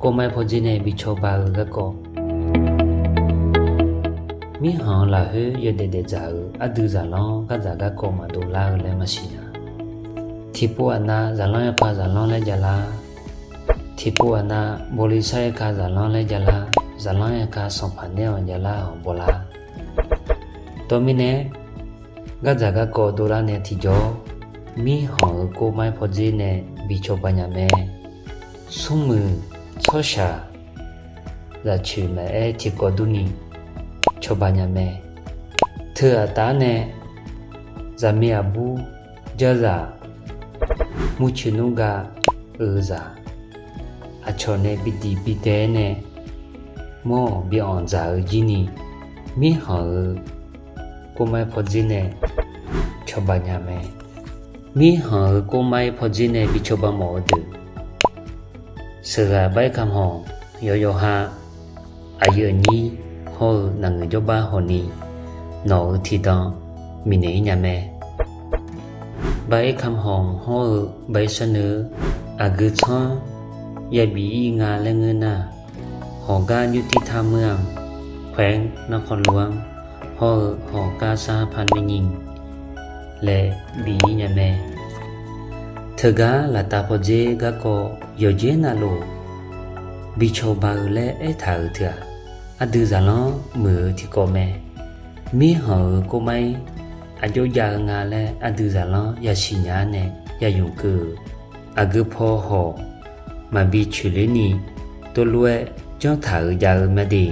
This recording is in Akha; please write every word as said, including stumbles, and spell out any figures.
Kovmar-ir pawdzer nae bi cawba-eu garkawv. Mirkhanq-eu lafkhoer yawdaef daefdzaq-euq ardui zaqlanr gardzaq garkawv maqdov lar-eu laer maqsiq nya. Tiqpov aqnav zaqlanr yawkaq zaqlanr laer javlar. Tiqpov aqnav bawlishar yawkaq zaqlanr laer javlar. Zaqlanr yawkaq sanqpaq naeq-awq javlar-awq bawlar. Dawqmirnae-aer, gardzaq garkawv dovlar nae tiqjawr, mirkhanq-euq kovmar-ir pawdzer nae bi cawba nya mae. Smrmuiq tsawrshaq zaqcoeq maqaer tiqkawv durni cawba nya mae. Teu aqtaf-ar nae zaqmiq aqbur jarzaq murcoeq nmr ga-eu zaq aqcawq nae bidiq bidae-aer nae mawr-awq bi anqdzaq-eu jirni, mirkhanq-euq kovmar-ir pawdzer nae cawba nya mae. Mirkhanq-euq kovmar-ir pawdzer nae bi cawba mawf-eu deuq, sheuqghaq bar-ir kamq hawq yawqyawqha, aqyuif aqnyir hawr-eu naqnguiq jawrbar hawq ni, nawq-euq tiqdanq miqnaeq-ir nya mae. Bar-ir kamq hawq hawr-eu bar-ir sharnoeq-eu aqgeu tsanr yabif-ir nga laer ngeur nar, hawq gar nymrtir tar meur-anr, khoer-anr narkhawv lof-anr hawr-eu hawq gar sar paq nae nyiq laer bif-ir nya mae. Teugar laftav pawdzer garkawv yawqjeq navluf bi cawba-eu laer aertaq-euq teu-aq, ardui zaqlanr muiq-eu tiqkawv mae. Mirkhanq-euq kovmar-ir aqjox jav-eu nga laer ardui zaqlanr yasiq nya-ar nae ya ymq keuv-euq aqgeu paw hawq maqbi coeqler ni, tov lof-aer janr taq-euq jav-eu mae de.